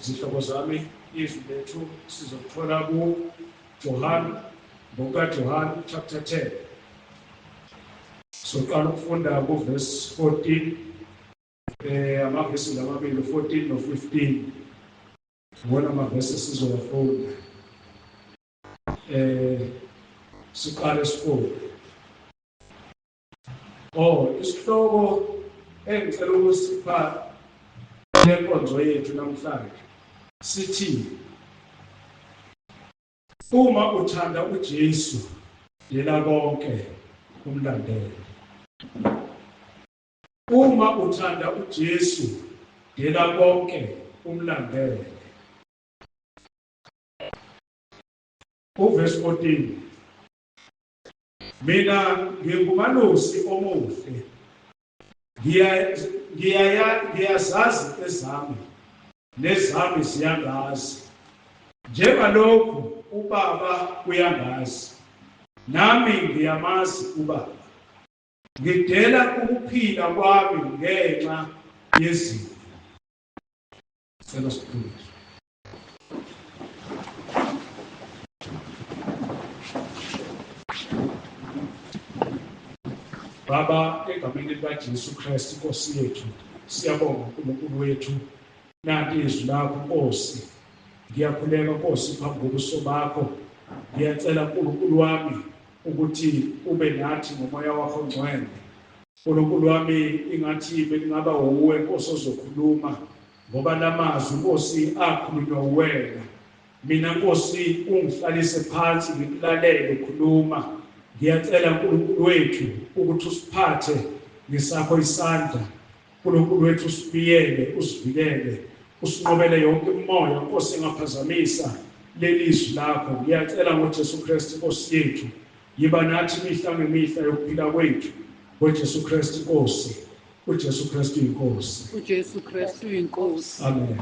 Zihlobo zami, izwi lethu sizothola ku-Johan, ngokukaJohn chapter 10. Soqala ukufunda ku-verse 14, amavesi lamabili, 14 no-15. Wona amavesi esizowafunda. Siqale sifunde. Oh, isihloko engicela ukusipha lenkonzo yethu namhlanje sithi uma uthanda uJesu dela konke umlandele. Uma uthanda uJesu dela konke umlandele. Uverse 14. Mina ngingumalusi omuhle. Ngiyazazi ezami nezami ziyangazi. Njengalokhu ubaba uyangazi, nami ngiyamazi ubaba. Ngidela ukuphila kwami ngenxa yezimvu. Sicela sikhuleke. Baba, egameni likaJesu Kristu Nkosi yethu, siyabonga uNkulunkulu wethu. Nanti izwi lakho Nkosi. Ngiyakhuleka Nkosi phambi kobuso bakho. Ngiyacela uNkulunkulu wami ukuthi ube nathi ngomoya wakho ongcwele. uNkulunkulu wami, ingathi bekungaba wuwe Nkosi ozokhuluma, ngoba lamazwi Nkosi akhulunywa uwena. Mina Nkosi ungihlalise phansi ngikulalele ukhuluma. Ngiyacela uNkulunkulu wethu ukuthi usiphathe ngesakho isandla. uNkulunkulu wethu usibiyele, usivikele, usinqobele yonke imimoya Nkosi engaphazamisa leli zwi lakho. Ngiyacela ngoJesu Kristu Nkosi yethu, yiba nathi imihla ngemihla yokuphila kwethu. NgoJesu Kristu inkosi. UJesu Kristu inkosi. UJesu Kristu inkosi. Amen.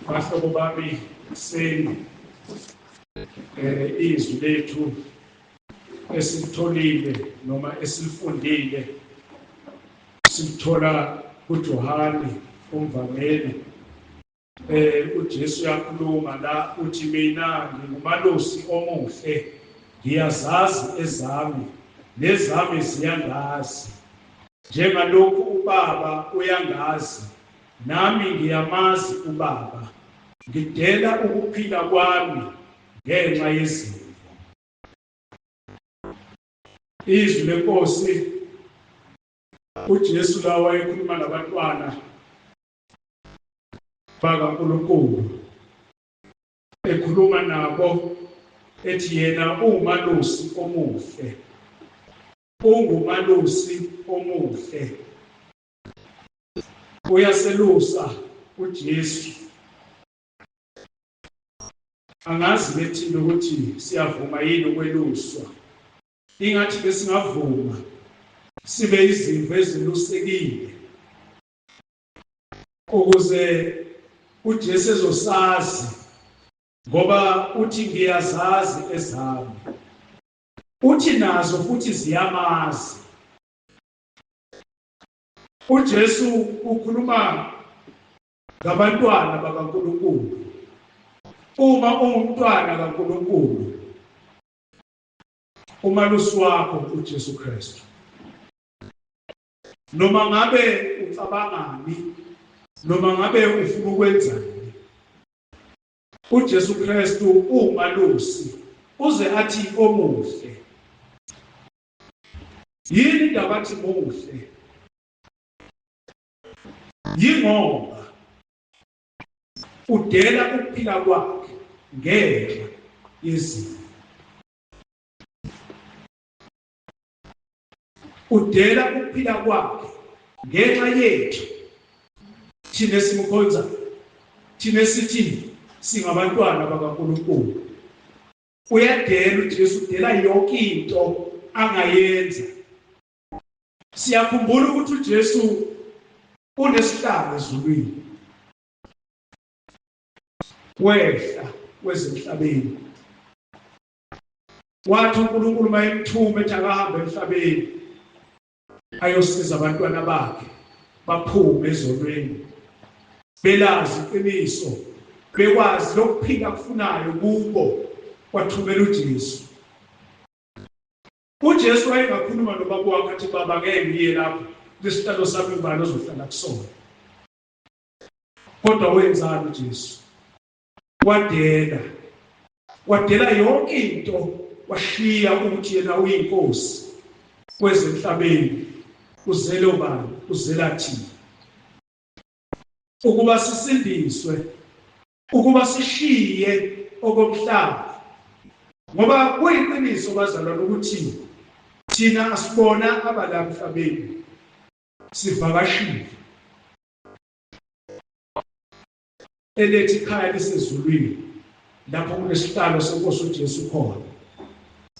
Bahlobo bami seni izwi lethu esilitholile noma esilifundile silithola kuJohane umvangeli. uJesu uyakhuluma la uthi mina ngingumalusi omuhle, ngiyazazi ezami nezami ziyangazi, njengalokhu uBaba uyangazi nami ngiyamazi uBaba, ngidela ukuphila kwami ngenxa yezimvu. Izwi lenkosi uJesu la wayekhuluma nabantwana bakaNkulunkulu, ekhuluma nabo ethi yena uwumalusi omuhle, ungumalusi omuhle, uyaselusa uJesu. Angazi bethini ukuthi siyavuma yini ukweluswa, ingathi besingavuma sibe izimvu ezilusekile ukuze uJesu ezosazi, ngoba uthi ngiyazazi ezami, uthi nazo futhi ziyamazi. uJesu ukhuluma ngabantwana bakaNkulunkulu. Uma ungumntwana kaNkulunkulu, umalusi wakho uJesu Kristu. Noma ngabe ucabangani, noma ngabe ufuna ukwenzani, uJesu Kristu uwumalusi uze athi omuhle. Yini indaba athi muhle? Yingoba udela ukuphila kwakhe ngenxa yezimvu. Udela ukuphila kwakhe ngenxa yethu thina esimkhonzayo, thina esithi singabantwana bakaNkulunkulu. Uyadela uJesu, udela yonke into angayenza. Siyakhumbula ukuthi uJesu unesihlalo ezulwini, wehla wezemhlabeni, wathi uNkulunkulu mayemthume ethi akahambe emhlabeni ayosiza abantwana bakhe baphume ezonweni, belazi iqiniso, bekwazi lokuphila akufunayo kubo, wathumela uJesu. UJesu wayengakhuluma nobaba wakhe athi, Baba, ngeke ngiye lapho, lesihlalo sami ubani ozohlala kusona? Kodwa wenzani uJesu? Wadela, wadela yonke into, washiya ukuthi yena uyinkosi kwezemhlabeni. Uzele ubani? Uzela thina ukuba sisindiswe, ukuba sishiye okomhlaba, ngoba kuyiqiniso bazalwane ukuthi thina asibona abala emhlabeni, sivakashile. Elethu ikhaya lisezulwini, lapho kunesihlalo senkosi uJesu khona,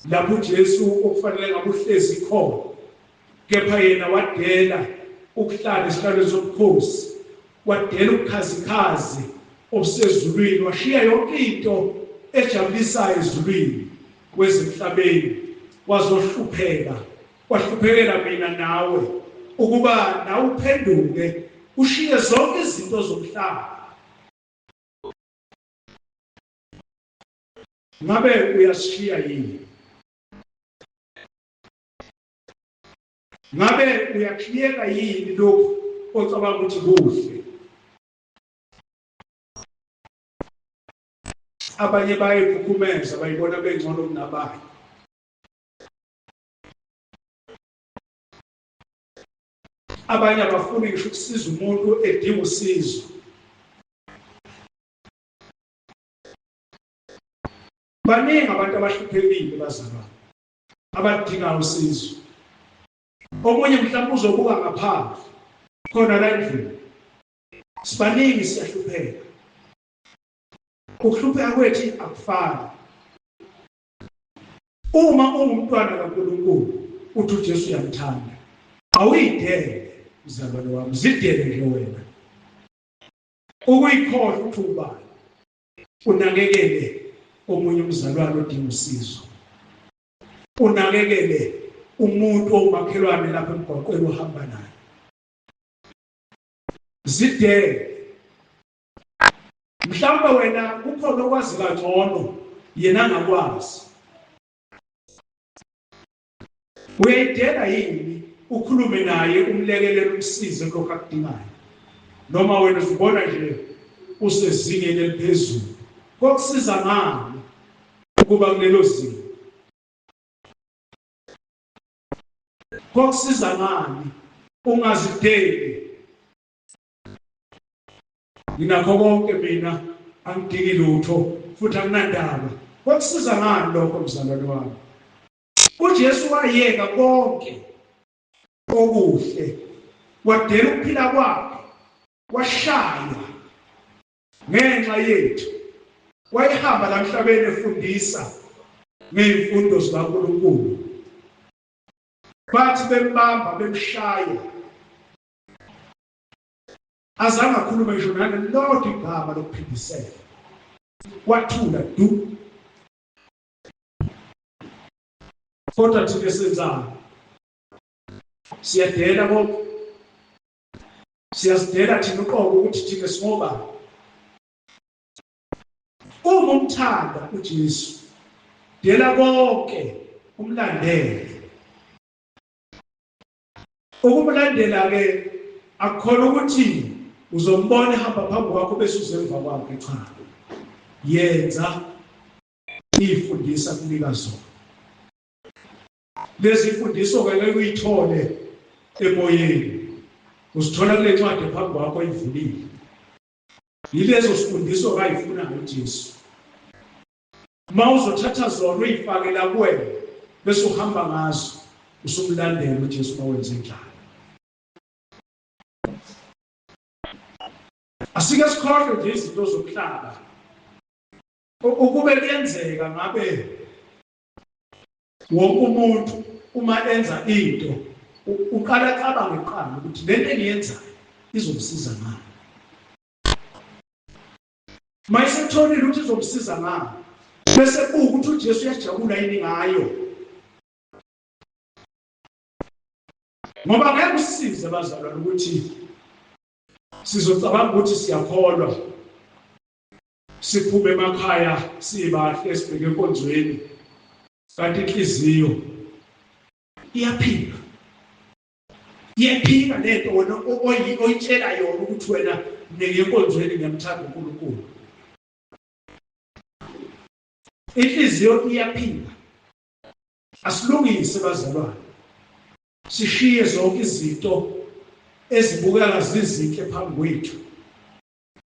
lapho uJesu okufanele ngabe uhlezi khona, kepha yena wadela ukuhlala esihlalweni sobukhosi, wadela ubukhazikhazi obusezulwini, washiya yonke into ejabulisayo ezulwini wezemhlabeni, wazohlupheka, wahluphekela mina nawe ukuba nawe uphenduke ushiye zonke izinto zomhlaba. Ngabe uyasishiya yini? Ngabe uyakhiyeka yini lokhu ocabanga ukuthi kuhle? Abanye bayikhukhumeza, bayibona bengcono kunabanye. Abanye abafuni ngisho ukusiza umuntu edinga usizo. Baningi abantu abahluphekile bazalwane abadinga usizo. Omunye mhlawumbe uzobuka ngaphandle khona la endlini. Sibaningi siyahlupheka. Ukuhlupheka kwethu akufani. Uma ungumntwana kaNkulunkulu uthi uJesu uyamthanda, awuyidele mzalwane wami, zidele nje wena. Ukuyikhohlwa ukuthi ubani, unakekele omunye umzalwane odinga usizo, unakekele umuntu owumakhelwane lapha emgwaqweni ohamba naye. Zidele. Mhlawumbe wena kukhona okwazi kangcono yena angakwazi. Uyayidela yini ukhulume naye umlekelele umsize kulokho akudingayo? Noma wena uzibona nje usezingeni eliphezulu. Kokusiza ngani ukuba kulelo zinga? Kokusiza ngani ungazideli? Nginakho konke mina, angidingi lutho futhi anginandaba. Kwakusiza ngani lokho mzalwane wami? UJesu wayeka konke okuhle, wadela ukuphila kwakhe, washaywa ngenxa yethu. Wayehamba la emhlabeni efundisa ngey'mfundo zikaNkulunkulu. Bathi bembamba bemshaya, azange akhulume ngisho nalelodwa igama lokuphindisela, wathula du. Kodwa thina senzani? Siyadela konke, siyazidela thina uqobo ukuthi thina singobani. Uma umthanda uJesu, dela konke umlandele. Ukumlandela-ke akukhona ukuthi uzombona ehamba phambi kwakho bese uzemva kwakhe, cha. Yenza iy'fundisa kunika zona. Lezi mfundiso-ke ngeke uyithole emoyeni, uzithola kule ncwadi phambi kwakho oyivulile. Yilezo zifundiso kayifunayo uJesu. Uma uzothatha zona uyifakela kuwena bese uhamba ngazo, usumlandela uJesu uma wenze njalo. Asike sikhohlwe nje izinto zokuhlaba. Ukube kuyenzeka ngabe wonke umuntu uma enza into uqala acabange kuqala ukuthi lento engiyenzayo izomsiza ngani. Mayisetholile ukuthi izomsiza ngani, bese buka ukuthi uJesu uyajabula yini ngayo. Ngoba ngeke usisize bazalwane ukuthi sizocabanga ukuthi siyakholwa, siphume emakhaya sibahle sibheke enkonzweni, kanti inhliziyo iyaphila. Iyaphika lento wena oyitshela yona ukuthi wena mina enkonzweni ngiyamthanda uNkulunkulu. Inhliziyo iyaphika. Asilungise bazalwane, sishiye zonke izinto ezibukeka zizinhle phambi kwethu,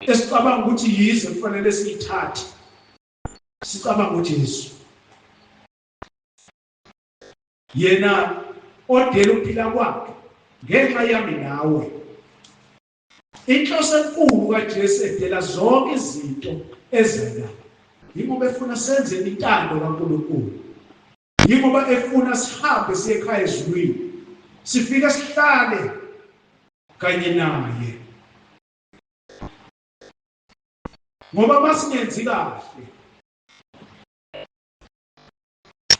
esicabanga ukuthi yize kufanele siyithathe, sicabanga uJesu yena odela ukuphila kwakhe ngenxa yami nawe. Inhloso enkulu kaJesu edela zonke izinto ezela yingoba efuna senze intando kaNkulunkulu, yingoba efuna sihambe siye ekhaya ezulwini, sifike sihlale kanye naye. Ngoba masingenzi kahle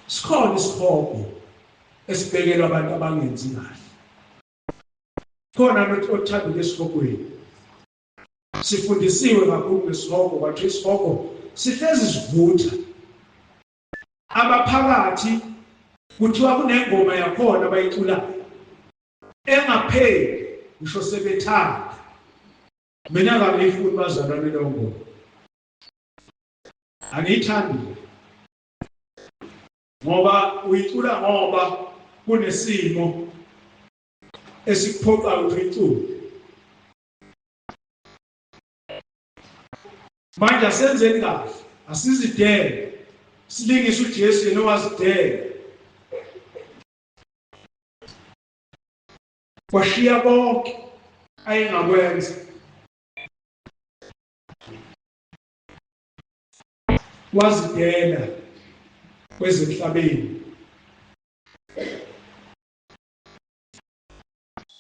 sikhona isihogo esibekelwa abantu abangenzi kahle. Khona othanda esihogweni. Sifundisiwe kakhulu ngesihogo, kwathiwa isihogo sihlezi sivutha. Abaphakathi kuthiwa kunengoma yakhona abayiculayo engapheli ngisho sebethanda. Mina kangiyifuni bazalwane leyo ngoma, angiyithandi ngoba uyicula ngoba kunesimo esikuphoqa ukuthi uyicule. Manje asenzeni kahle, asizidele, silingise uJesu yena owazidela, washiya konke ayengakwenza. Wazidela kwezemhlabeni.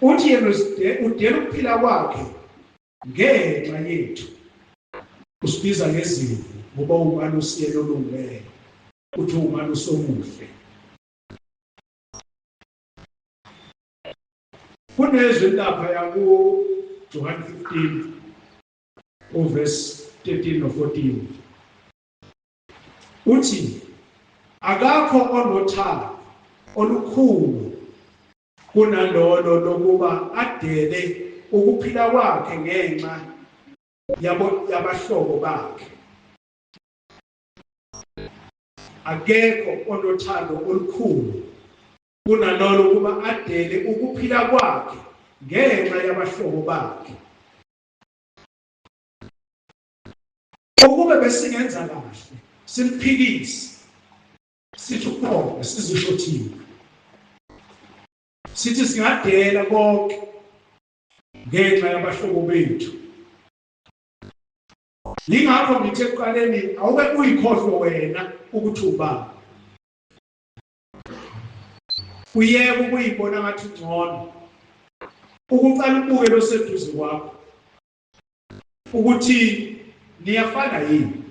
Uthi yena udela ukuphila kwakhe ngenxa yethu. Usibiza ngezimvu ngoba umalusi yena olungileyo, uthi umalusi omuhle. Kunezwi lapha yaku John 15 uverse 13 no 14, uthi akakho onothando olukhulu kunalolo lokuba adele ukuphila kwakhe ngenxa yabo yabahlobo bakhe. Akekho onothando olukhulu kunalolo ukuba adele ukuphila kwakhe ngenxa yabahlobo bakhe. Ukube besingenza kahle simphikise, sithi ukhona, sizisho thina, sithi singadela konke ngenxa yabahlobo bethu. Yingakho ngithe ekuqaleni awube uyikhohlwe wena ukuthi ubani, uyeke ukuyibona ngathi ungcono, ukuqala ubuke loseduze kwakho ukuthi niyafana yini,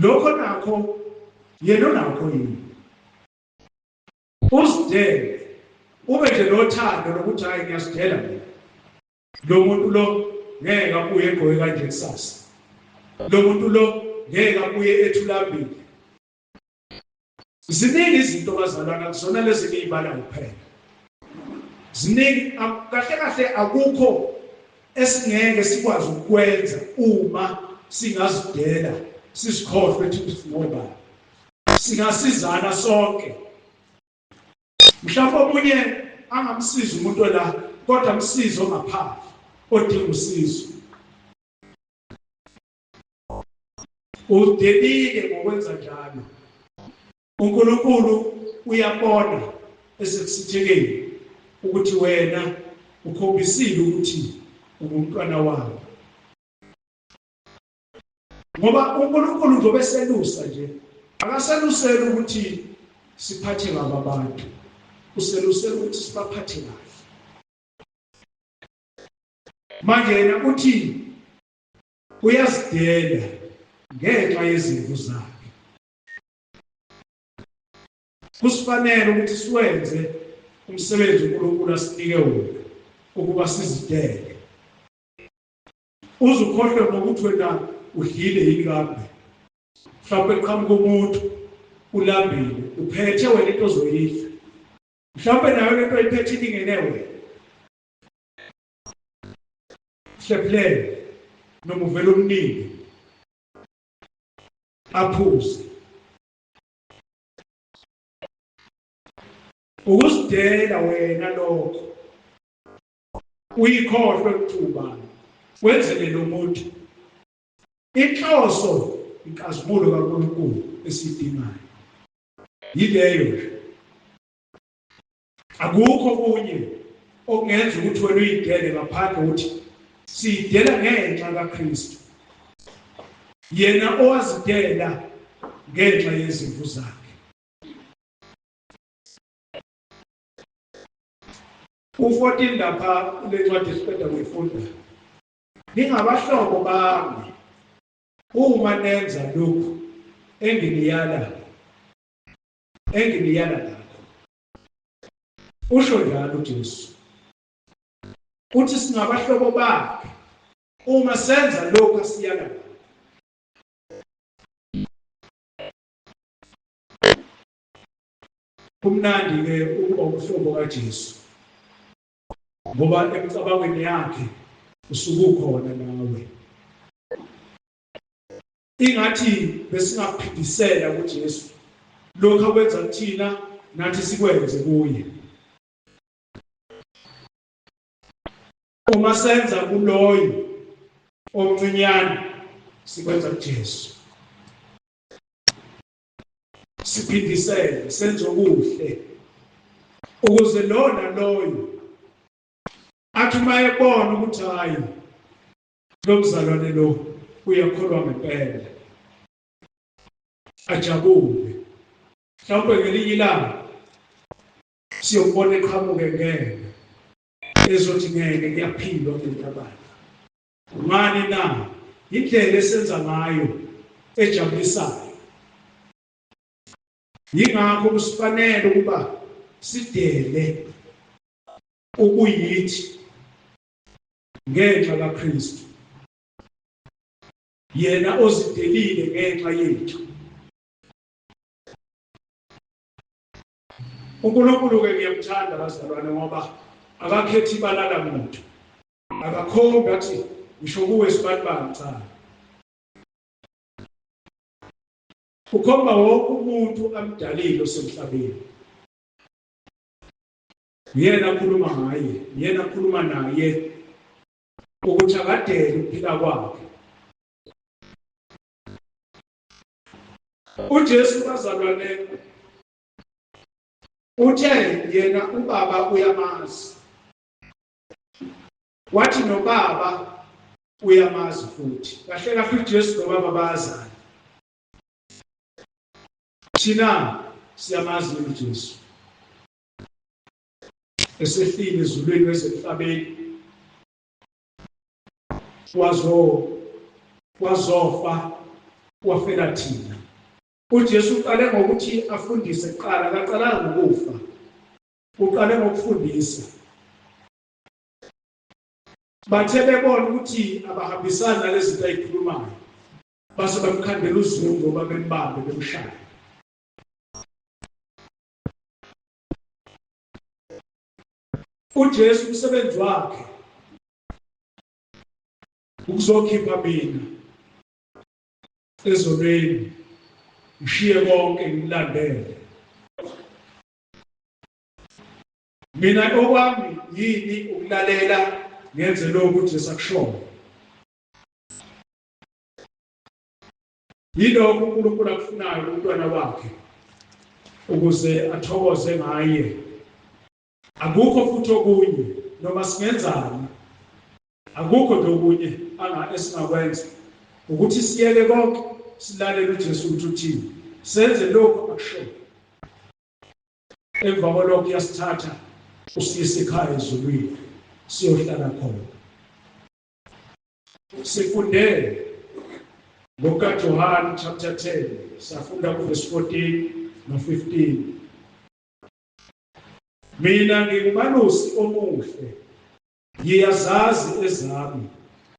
lokho nakho yena unakho yini. Uzidele, ube nje nothando lokuthi hayi, ngiyazidela mina, lo muntu lo ngeke abuye egqoke kanje kusasa, lo muntu lo ngeke abuye ethulambile. Ziningi izinto bazalwana, kuzona lezi ngiyibala kuphela, ziningi kahle kahle. Akukho esingeke sikwazi ukwenza uma singazidela, sizikhohlwe ukuthi singobani. Singasizana sonke. Mhlawumbe omunye angamsiza umuntu la, kodwa amsize ongaphandle odinga usizo. Udelile ngokwenza njalo. uNkulunkulu uyabona esekusithekeni ukuthi wena ukhombisile ukuthi ungumntwana wami, ngoba uNkulunkulu njengoba eselusa nje, akaseluseli ukuthi siphathe kabi abantu, uselusela ukuthi sibaphathe kahle. Manje yena uthi uyazidela ngenxa yezimvu zakhe. Kusifanele ukuthi siwenze umsebenzi uNkulunkulu asinike wona ukuba sizidele. Uzukhohlwe ngokuthi wena udlile yini kambe. Mhlawumbe qhamuka umuntu ulambile, uphethe wena into ozoyidla, mhlawumbe nayo lento oyiphethe ilingene wena. Hlephulele noma uvela umnike aphuze. Ukuzidela wena lokho, uyikhohlwe ukuthi ubani, wenzele lo muntu. Inhloso inkazimulo kaNkulunkulu esiyidingayo yileyo nje. Akukho okunye okungenza ukuthi wena uyidele ngaphandle ukuthi siyidela ngenxa kaKristu, yena owazidela ngenxa yezimvu zakhe. U-14 lapha kule ncwadi esiqeda kuyifunda: "Ningabahlobo bami uma nenza lokhu enginiyala ngakho." Usho njalo uJesu, uthi singabahlobo bakhe uma senza lokhu asiyala ngakho. Kumnandi-ke ukuba umhlobo kaJesu, ngoba emcabangweni yakhe usukukhona nawe. Ingathi besingaphindisela kuJesu lokho akwenza kuthina, nathi sikwenze kuye. Uma senza kuloyo omncinyane, sikwenza kuJesu. Siphindisele, senze okuhle, ukuze lo naloyo athi uma ebona ukuthi hayi, lo mzalwane lo uyakholwa ngempela. Ajabule. Mhlawumbe ngelinye ilanga siyokubona eqhamuke ngeke ezothi ngeke kuyaphilwa kuleli. Ngani na? Indlela esenza ngayo ejabulisayo. Yingakho kusifanele ukuba sidele ukuyithi ngenxa kaKristu, yena ozidelile ngenxa yethu. uNkulunkulu ke ngiyamthanda bazalwane, ngoba akakhethi balala muntu, akakhombi athi ngisho kuwe sibanibani, cha, ukhomba wonke umuntu amdalile osemhlabeni. Uyena akhuluma ngaye, uyena akhuluma naye ukuthi akadele ukuphila kwakhe. uJesu bazalwane uthe yena ubaba uyamazi, wathi nobaba uyamazi futhi. Kahle kahle uJesu nobaba bayazana. Thina siyamazi uJesu esehlile ezulwini wesemhlabeni, wazo wazofa wafela thina. uJesu uqale ngokuthi afundise kuqala, akaqalanga ngokufa, uqale ngokufundisa. Bathe bebona ukuthi abahambisani nalezi zinto ayikhulumayo, base bamkhandela uzungu ngoba bembambe bemshaya. uJesu umsebenzi wakhe ukuzokhipha mina ezonweni, ngishiye konke ngimlandele. Mina okwami yini ukulalela ngenze lokhu uJesu akushoyo. Yilokho uNkulunkulu akufunayo kumntwana wakhe ukuze athokoze ngaye. Akukho futhi okunye noma singenzani, akukho nje okunye anga esingakwenza ukuthi siyeke konke silalele uJesu ukuthi uthini, senze lokhu akushoyo. Emva kwalokho uyasithatha usiyise ekhaya ezulwini siyohlala khona. Sifunde ngokaJohane chapter 10, safunda kuverse 14 no-15. Mina ngingumalusi omuhle, ngiyazazi ezami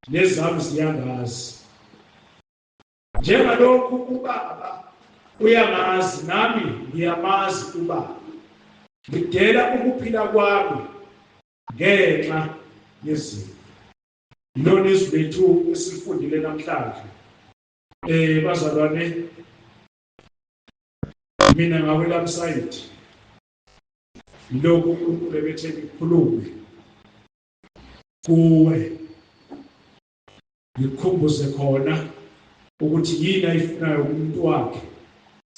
nezami ziyangazi. Njengalokhu ubaba uyangazi nami ngiyamazi ubaba, ngidela ukuphila kwami ngenxa yezimvu. Yilona izwi lethu esilifundile namhlanje. Bazalwane, mina ngawelami sayidi yilokhu uNkulunkulu ebethe ngikhulume kuwe, ngikukhumbuze khona ukuthi yini ayifunayo kumuntu wakhe,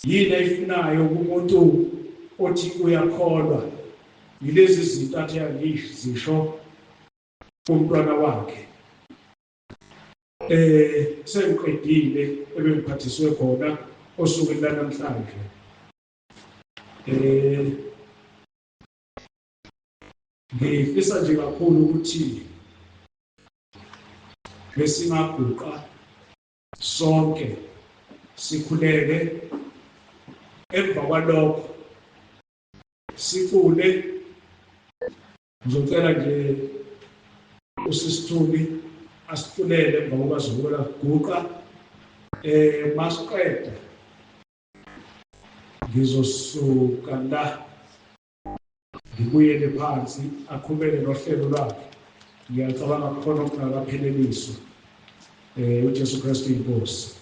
yini ayifunayo kumuntu othi uyakholwa. Yilezi zinto athi angizisho kumntwana wakhe. Sengiqedile ebengiphathiswe khona osukwini lanamhlanje. Ngifisa nje kakhulu ukuthi besingaguqa sonke sikhuleke, emva kwalokho sicule. Ngizocela nje usisithuli asiculele emva kokuba sivuka guqa. Masiqeda ngizosuka la ngibuyele phansi aqhubeke nohlelo lwakhe. Ngiyacabanga kukhona okungakapheleliswa. UJesu Kristu inkosi.